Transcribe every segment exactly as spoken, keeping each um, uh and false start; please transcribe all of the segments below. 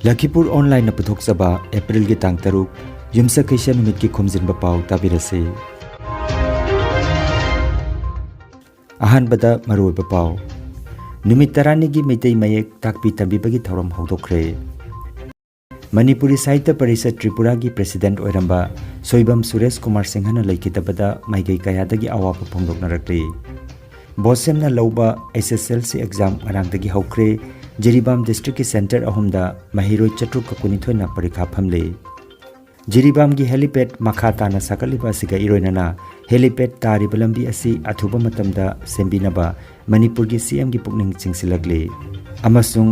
ꯂꯈꯤꯄꯨꯔ ꯑꯣꯟꯂꯥꯏꯟꯅ ꯄꯨꯊꯣꯛꯆꯕ ꯑꯦꯄ꯭ꯔꯤꯜꯒꯤ ꯇꯥꯡ ꯇꯔꯨꯛ, ꯌꯨꯝꯁꯀꯩꯁ ꯅꯨꯃꯤꯠꯀꯤ ꯈꯣꯝꯖꯤꯟꯕ ꯄꯥꯎ ꯇꯥꯕꯤꯔꯁꯤ꯫ ꯑꯍꯥꯟꯕꯗ ꯃꯔꯨꯑꯣꯏꯕ ꯄꯥꯎ꯫ ꯅꯨꯃꯤꯠ ꯇꯔꯥꯅꯤꯒꯤ ꯃꯩꯇꯩ ꯃꯌꯦꯛ ꯇꯥꯛꯄꯤ ꯇꯝꯕꯤꯕꯒꯤ ꯊꯧꯔꯝ ꯍꯧꯗꯣꯛꯈ꯭ꯔꯦ꯫ ꯃꯅꯤꯄꯨꯔꯤ ꯁꯥꯍꯤꯇ꯭ꯌ ꯄꯔꯤꯁꯠ ꯇ꯭ꯔꯤꯄꯨꯔꯥꯒꯤ ꯄ꯭ꯔꯦꯁꯤꯗꯦꯟꯠ ꯑꯣꯏꯔꯝꯕ ꯁꯣꯏꯕꯝ ꯁꯨꯔꯦꯁ ꯀꯨꯃꯥꯔ ꯁꯤꯡꯍꯅ ꯂꯩꯈꯤꯗꯕꯗ ꯃꯥꯏꯀꯩ ꯀꯌꯥꯗꯒꯤ ꯑꯋꯥꯕ ꯐꯣꯡꯗꯣꯛꯅꯔꯛꯂꯤ꯫ ꯕꯣꯁꯦꯝꯅ ꯂꯧꯕ ꯑꯦꯁ ꯑꯦꯁ ꯑꯦꯜ ꯁꯤ ꯑꯦꯛꯖꯥꯝ ꯉꯔꯥꯡꯗꯒꯤ ꯍꯧꯈ꯭ꯔꯦ꯫ ꯖꯤꯔꯤꯕꯥꯝ ꯗꯤꯁꯇ꯭ꯔꯤꯛꯀꯤ ꯁꯦꯟꯇꯔ ꯑꯍꯨꯝꯗ ꯃꯍꯩꯔꯣꯏ ꯆꯥꯇ꯭ꯔꯨꯛꯀ ꯀꯨꯟꯅꯤꯊꯣꯏꯅ ꯄꯔꯤꯈꯥ ꯐꯝꯂꯤ꯫ ꯖꯤꯔꯤꯕꯥꯝꯒꯤ ꯍꯦꯂꯤꯄꯦꯗ ꯃꯈꯥ ꯇꯥꯅ ꯁꯥꯒꯠꯂꯤꯕ ꯑꯁꯤꯒ ꯏꯔꯣꯏꯅꯅ ꯍꯦꯂꯤꯄꯦꯗ ꯇꯥꯔꯤꯕ ꯂꯝꯕꯤ ꯑꯁꯤ ꯑꯊꯨꯕ ꯃꯇꯝꯗ ꯁꯦꯝꯕꯤꯅꯕ ꯃꯅꯤꯄꯨꯔꯒꯤ ꯁꯤ ꯑꯦꯝꯒꯤ ꯄꯨꯛꯅꯤꯡ ꯆꯤꯡꯁꯤꯜꯂꯛꯂꯤ꯫ ꯑꯃꯁꯨꯡ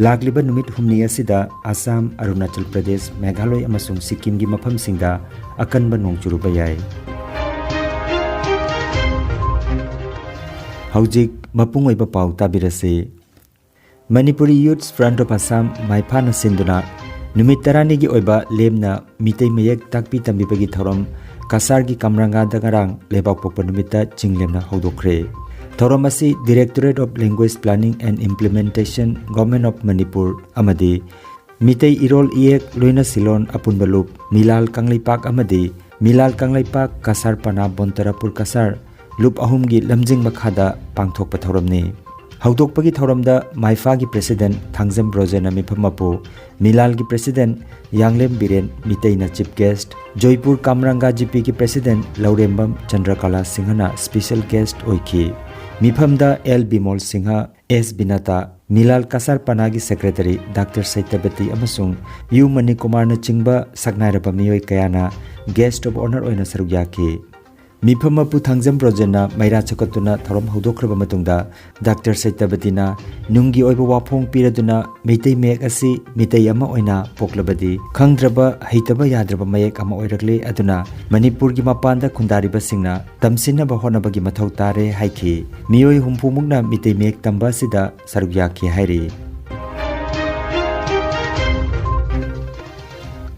ꯂꯥꯛꯂꯤꯕ ꯅꯨꯃꯤꯠ ꯍꯨꯝꯅꯤ ꯑꯁꯤꯗ ꯑꯁꯥꯝ, ꯑꯔꯨꯅꯥꯆꯜ ꯄ꯭ꯔꯗꯦꯁ, ꯃꯦꯘꯥꯂꯣꯏ ꯑꯃꯁꯨꯡ ꯁꯤꯛꯀꯤꯝꯒꯤ ꯃꯐꯝꯁꯤꯡꯗ ꯑꯀꯟꯕ ꯅꯣꯡ ꯆꯨꯔꯨꯕ ꯌꯥꯏ꯫ ꯍꯧꯖꯤꯛ ꯃꯄꯨꯡ ꯑꯣꯏꯕ ꯄꯥꯎ ꯇꯥꯕꯤꯔꯁꯤ꯫ Manipuri Youth Front of Assam ꯃꯥꯏꯐꯥꯅ ꯁꯤꯟꯗꯨꯅ ꯅꯨꯃꯤꯠ ꯇꯔꯥꯅꯤꯒꯤ ꯑꯣꯏꯕ ꯂꯦꯝꯅ ꯃꯤꯇꯩ ꯃꯌꯦꯛ ꯇꯥꯛꯄꯤ ꯇꯝꯕꯤꯕꯒꯤ ꯊꯧꯔꯝ ꯀꯁꯥꯔꯒꯤ ꯀꯝꯔꯪꯒꯥꯗ ꯉꯔꯥꯡ ꯂꯩꯕꯥꯛꯄꯣꯛꯄ ꯅꯨꯃꯤꯠꯇ ꯆꯤꯡꯂꯦꯝꯅ ꯍꯧꯗꯣꯛꯈ꯭ꯔꯦ꯫ ꯊꯧꯔꯝ ꯑꯁꯤ Directorate of Language Planning and Implementation, Government of Manipur ꯑꯃꯗꯤ ꯃꯤꯇꯩ ꯏꯔꯣꯜ ꯏꯌꯦꯛ ꯂꯣꯏꯅ ꯁꯤꯂꯣꯟ ꯑꯄꯨꯟꯕ ꯂꯨꯞ, ꯃꯤꯂꯥꯜ ꯀꯪꯂꯩꯄꯥꯛ ꯑꯃꯗꯤ ꯃꯤꯂꯥꯜ ꯀꯪꯂꯩꯄꯥꯛ ꯀꯁꯥꯔ ꯄꯅꯥ ꯕꯣꯟꯇꯔꯥꯄꯨꯔ ꯀꯁꯥꯔ ꯂꯨꯞ ꯑꯍꯨꯝꯒꯤ ꯂꯝꯖꯤꯡ ꯃꯈꯥꯗ ꯄꯥꯡꯊꯣꯛꯄ ꯊꯧꯔꯝꯅꯤ꯫ ꯍꯧꯗꯣꯛꯄꯒꯤ ꯊꯧꯔꯝꯗ ꯃꯥꯏꯐꯥꯒꯤ ꯄ꯭ꯔꯦꯁꯤꯗꯦꯟꯠ ꯊꯥꯡꯖꯝ ꯕ꯭ꯔꯣꯖꯦꯟꯅ ꯃꯤꯐꯝ ꯃꯄꯨ, ꯃꯤꯂꯥꯜꯒꯤ ꯄ꯭ꯔꯦꯁꯤꯗꯦꯟꯠ ꯌꯥꯡꯂꯦꯝ ꯕꯤꯔꯦꯟ ꯃꯤꯇꯩꯅ ꯆꯤꯐ ꯒꯦꯁ꯭ꯠ, ꯖꯣꯏꯄꯨꯔ ꯀꯥꯝꯔꯪꯒꯥ ꯖꯤꯄꯤꯒꯤ ꯄ꯭ꯔꯦꯁꯤꯗꯦꯟꯠ ꯂꯧꯔꯦꯝꯕꯝ ꯆꯟꯗ꯭ꯔꯀꯥꯂꯥ ꯁꯤꯡꯍꯅ ꯁ꯭ꯄꯦꯁꯦꯜ ꯒꯦꯁ꯭ꯠ ꯑꯣꯏꯈꯤ꯫ ꯃꯤꯐꯝꯗ ꯑꯦꯜ ꯕꯤꯃꯣꯜ ꯁꯤꯡꯍ, ꯑꯦꯁ ꯕꯤꯅꯥꯇꯥ, ꯃꯤꯂꯥꯜ ꯀꯁꯥꯔ ꯄꯅꯥꯒꯤ ꯁꯦꯀ꯭ꯔꯦꯇꯔꯤ ꯗꯥꯛꯇꯔ ꯁꯩꯇꯕꯇꯤ ꯑꯃꯁꯨꯡ ꯌꯨ ꯃꯅꯤꯀꯨꯃꯥꯔꯅꯆꯤꯡꯕ ꯁꯛꯅꯥꯏꯔꯕ ꯃꯤꯑꯣꯏ ꯀꯌꯥꯅ ꯒꯦꯁ꯭ꯠ ꯑꯣꯐ ꯑꯣꯅꯔ ꯑꯣꯏꯅ ꯁꯔꯨꯛ ꯌꯥꯈꯤ꯫ ꯃꯤꯐꯝ ꯃꯄꯨ ꯊꯥꯡꯖꯝ ꯕ꯭ꯔꯣꯖꯦꯟꯅ ꯃꯩꯔꯥ ꯆꯀꯠꯇꯨꯅ ꯊꯧꯔꯝ ꯍꯧꯗꯣꯛꯈ꯭ꯔꯕ ꯃꯇꯨꯡꯗ ꯗꯥꯛꯇꯔ ꯁꯩꯇꯕꯇꯤꯅ ꯅꯨꯡꯒꯤ ꯑꯣꯏꯕ ꯋꯥꯐꯣꯡ ꯄꯤꯔꯗꯨꯅ ꯃꯩꯇꯩ ꯃꯌꯦꯛ ꯑꯁꯤ ꯃꯤꯇꯩ ꯑꯃ ꯑꯣꯏꯅ ꯄꯣꯛꯂꯕꯗꯤ ꯈꯪꯗ꯭ꯔꯕ ꯍꯩꯇꯕ ꯌꯥꯗ꯭ꯔꯕ ꯃꯌꯦꯛ ꯑꯃ ꯑꯣꯏꯔꯛꯂꯦ, ꯑꯗꯨꯅ ꯃꯅꯤꯄꯨꯔꯒꯤ ꯃꯄꯥꯟꯗ ꯈꯨꯟꯗꯥꯔꯤꯕꯁꯤꯡꯅ ꯇꯝꯁꯤꯟꯅꯕ ꯍꯣꯠꯅꯕꯒꯤ ꯃꯊꯧ ꯇꯥꯔꯦ ꯍꯥꯏꯈꯤ꯫ ꯃꯤꯑꯣꯏ ꯍꯨꯝꯐꯨꯃꯨꯛꯅ ꯃꯤꯇꯩ ꯃꯌꯦꯛ ꯇꯝꯕ ꯑꯁꯤꯗ ꯁꯔꯨꯛ ꯌꯥꯈꯤ ꯍꯥꯏꯔꯤ꯫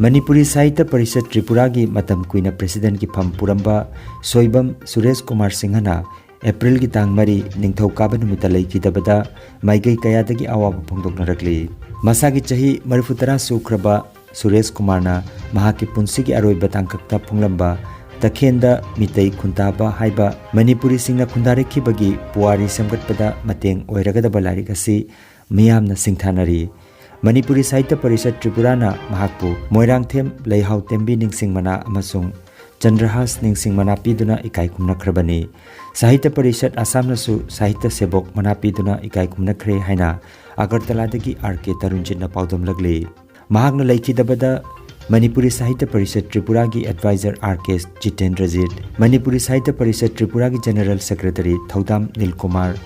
ꯃꯅꯤꯄꯨꯔꯤ ꯁꯥꯍꯤꯇ꯭ꯌ ꯄꯔꯤꯁꯠ ꯇ꯭ꯔꯤꯄꯨꯔꯥꯒꯤ ꯃꯇꯝ ꯀꯨꯏꯅ ꯄ꯭ꯔꯦꯁꯤꯗꯦꯟꯠꯀꯤ ꯐꯝ ꯄꯨꯔꯝꯕ ꯁꯣꯏꯕꯝ ꯁꯨꯔꯦꯁ ꯀꯨꯃꯥꯔ ꯁꯤꯡꯍꯅ ꯑꯦꯄ꯭ꯔꯤꯜꯒꯤ ꯇꯥꯡ ꯃꯔꯤ, ꯅꯤꯡꯊꯧꯀꯥꯕ ꯅꯨꯃꯤꯠꯇ ꯂꯩꯈꯤꯗꯕꯗ ꯃꯥꯏꯀꯩ ꯀꯌꯥꯗꯒꯤ ꯑꯋꯥꯕ ꯐꯣꯡꯗꯣꯛꯅꯔꯛꯂꯤ꯫ ꯃꯁꯥꯒꯤ ꯆꯍꯤ ꯃꯔꯤꯐꯨ ꯇꯔꯥ ꯁꯨꯈ꯭ꯔꯕ ꯁꯨꯔꯦꯁ ꯀꯨꯃꯥꯔꯅ ꯃꯍꯥꯛꯀꯤ ꯄꯨꯟꯁꯤꯒꯤ ꯑꯔꯣꯏꯕ ꯇꯥꯡꯀꯛꯇ ꯐꯣꯡꯂꯝꯕ ꯇꯈꯦꯟꯗ ꯃꯤꯇꯩ ꯈꯨꯟꯇꯥꯕ ꯍꯥꯏꯕ ꯃꯅꯤꯄꯨꯔꯤꯁꯤꯡꯅ ꯈꯨꯟꯗꯥꯔꯛꯈꯤꯕꯒꯤ ꯄꯨꯋꯥꯔꯤ ꯁꯦꯝꯒꯠꯄꯗ ꯃꯇꯦꯡ ꯑꯣꯏꯔꯒꯗꯕ ꯂꯥꯏꯔꯤꯛ ꯑꯁꯤ ꯃꯤꯌꯥꯝꯅ ꯁꯤꯡꯊꯥꯅꯔꯤ꯫ ꯃꯅꯤꯄꯨꯔꯤ ꯁꯥꯍꯤꯇ꯭ꯌ ꯄꯔꯤꯁꯠ ꯇ꯭ꯔꯤꯄꯨꯔꯥꯅ ꯃꯍꯥꯛꯄꯨ ꯃꯣꯏꯔꯥꯡꯊꯦꯝ ꯂꯩꯍꯥꯎ ꯇꯦꯝꯕꯤ ꯅꯤꯡꯁꯤꯡ ꯃꯅꯥ ꯑꯃꯁꯨꯡ ꯆꯟꯗ꯭ꯔꯍꯥꯁ ꯅꯤꯡꯁꯤꯡ ꯃꯅꯥ ꯄꯤꯗꯨꯅ ꯏꯀꯥꯏ ꯈꯨꯝꯅꯈ꯭ꯔꯕꯅꯤ꯫ ꯁꯥꯍꯤꯇ꯭ꯌ ꯄꯔꯤꯁꯠ ꯑꯁꯥꯝꯅꯁꯨ ꯁꯥꯍꯤꯇ꯭ꯌ ꯁꯦꯕꯣꯛ ꯃꯅꯥ ꯄꯤꯗꯨꯅ ꯏꯀꯥꯏ ꯈꯨꯝꯅꯈ꯭ꯔꯦ ꯍꯥꯏꯅ ꯑꯒꯔꯇꯂꯥꯗꯒꯤ ꯑꯥꯔ ꯀꯦ ꯇꯔꯨꯟꯖꯤꯠꯅ ꯄꯥꯎꯗꯝꯂꯛꯂꯤ꯫ ꯃꯍꯥꯛꯅ ꯂꯩꯈꯤꯗꯕꯗ ꯃꯅꯤꯄꯨꯔꯤ ꯁꯥꯍꯤꯇ꯭ꯌ ꯄꯔꯤꯁꯠ ꯇ꯭ꯔꯤꯄꯨꯔꯥꯒꯤ adviser R K Jitendrajit, Manipuri Sahitya Parishad ꯇ꯭ꯔꯤꯄꯨꯔꯥꯒꯤ ꯖꯦꯅꯔꯦꯜ ꯁꯦꯀ꯭ꯔꯦꯇꯔꯤ ꯊꯧꯗꯥꯝ ꯅꯤꯜꯀꯨꯃꯥꯔ,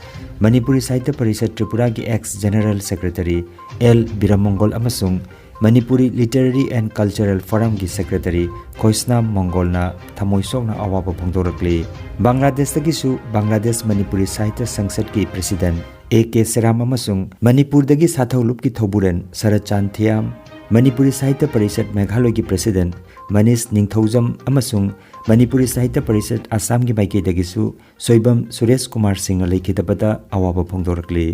ꯃꯅꯤꯄꯨꯔꯤ ꯁꯥꯍꯤꯇ꯭ꯌ ꯄꯔꯤꯁꯠ ꯇ꯭ꯔꯤꯄꯨꯔꯥꯒꯤ ex general secretary L Birmangol ꯑꯃꯁꯨꯡ ꯃꯅꯤꯄꯨꯔꯤ ꯂꯤꯇꯔꯦꯔꯤ ꯑꯦꯟ ꯀꯜꯆꯔꯦꯜ ꯐꯣꯔꯝꯒꯤ ꯁꯦꯀ꯭ꯔꯦꯇꯔꯤ ꯈꯣꯏꯁꯅꯥꯝ ꯃꯪꯒꯣꯜꯅ ꯊꯃꯣꯏ ꯁꯣꯛꯅ ꯑꯋꯥꯕ ꯐꯣꯡꯗꯣꯔꯛꯂꯤ꯫ ꯕꯪꯒ꯭ꯂꯥꯗꯦꯁꯇꯒꯤꯁꯨ ꯕꯪꯒ꯭ꯂꯥꯗꯦꯁ ꯃꯅꯤꯄꯨꯔꯤ ꯁꯥꯍꯤꯇ꯭ꯌ ꯁꯪꯁꯠꯀꯤ ꯄ꯭ꯔꯦꯁꯤꯗꯦꯟꯠ ꯑꯦ ꯀꯦ ꯁꯦꯔꯥꯝ ꯑꯃꯁꯨꯡ ꯃꯅꯤꯄꯨꯔꯗꯒꯤ ꯁꯥꯊꯧꯂꯨꯞꯀꯤ ꯊꯧꯕꯨꯔꯦꯟ ꯁꯔꯠꯆꯥꯟ ꯊꯤꯌꯥꯝ, ꯃꯅꯤꯄꯨꯔꯤ ꯁꯥꯍꯤꯇ꯭ꯌ ꯄꯔꯤꯁꯠ ꯃꯦꯘꯥꯂꯣꯏꯒꯤ ꯄ꯭ꯔꯦꯁꯤꯗꯦꯟꯠ ꯃꯅꯤꯁ ꯅꯤꯡꯊꯧꯖꯝ ꯑꯃꯁꯨꯡ ꯃꯅꯤꯄꯨꯔꯤ ꯁꯥꯍꯤꯇ꯭ꯌ ꯄꯔꯤꯁꯠ ꯑꯁꯥꯝꯒꯤ ꯃꯥꯏꯀꯩꯗꯒꯤꯁꯨ ꯁꯣꯏꯕꯝ ꯁꯨꯔꯦꯁ ꯀꯨꯃꯥꯔ ꯁꯤꯡꯅ ꯂꯩꯈꯤꯗꯕꯗ ꯑꯋꯥꯕ ꯐꯣꯡꯗꯣꯔꯛꯂꯤ꯫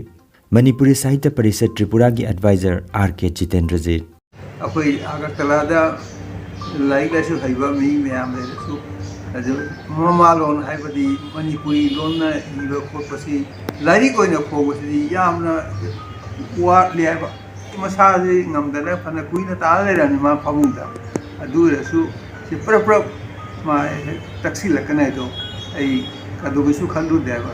ꯃꯅꯤꯄꯨꯔꯤ ꯁꯥꯍꯤꯇ꯭ꯌ ꯄꯔꯤꯁꯠ ꯇ꯭ꯔꯤꯄꯨꯔꯥꯒꯤ ꯑꯦꯗꯚꯥꯏꯖꯔ ꯑꯥꯔ ꯀꯦ ꯖꯤꯇꯦꯟꯗ꯭ꯔꯖꯤꯠ꯫ ꯑꯩꯈꯣꯏ ꯑꯒꯔꯇꯂꯥꯗ ꯂꯥꯏꯔꯤꯛ ꯂꯥꯏꯁꯨ ꯍꯩꯕ ꯃꯤ ꯃꯌꯥꯝ ꯂꯩꯔꯁꯨ, ꯑꯗꯨ ꯃꯃꯥ ꯂꯣꯟ ꯍꯥꯏꯕꯗꯤ ꯃꯅꯤꯄꯨꯔꯤ ꯂꯣꯟꯅ ꯏꯕ ꯈꯣꯠꯄꯁꯤ, ꯂꯥꯏꯔꯤꯛ ꯑꯣꯏꯅ ꯐꯣꯡꯕꯁꯤꯗꯤ ꯌꯥꯝꯅ ꯋꯥꯠꯂꯤ ꯍꯥꯏꯕ꯫ ꯃꯁꯥꯁꯤ ꯉꯝꯗꯅ ꯐꯅ ꯀꯨꯏꯅ ꯇꯥꯔ ꯂꯩꯔꯕꯅꯤ ꯃꯥ ꯐꯃꯨꯡꯗ꯫ ꯑꯗꯨ ꯑꯣꯏꯔꯁꯨ ꯁꯤ ꯄ꯭ꯔꯞ ꯄ꯭ꯔꯞ ꯃꯥ ꯍꯦꯛ ꯇꯛꯁꯤꯜꯂꯛꯀꯅꯤ ꯍꯥꯏꯗꯣ ꯑꯩ ꯀꯩꯗꯧꯕꯩꯁꯨ ꯈꯜꯂꯨꯗꯦꯕ꯫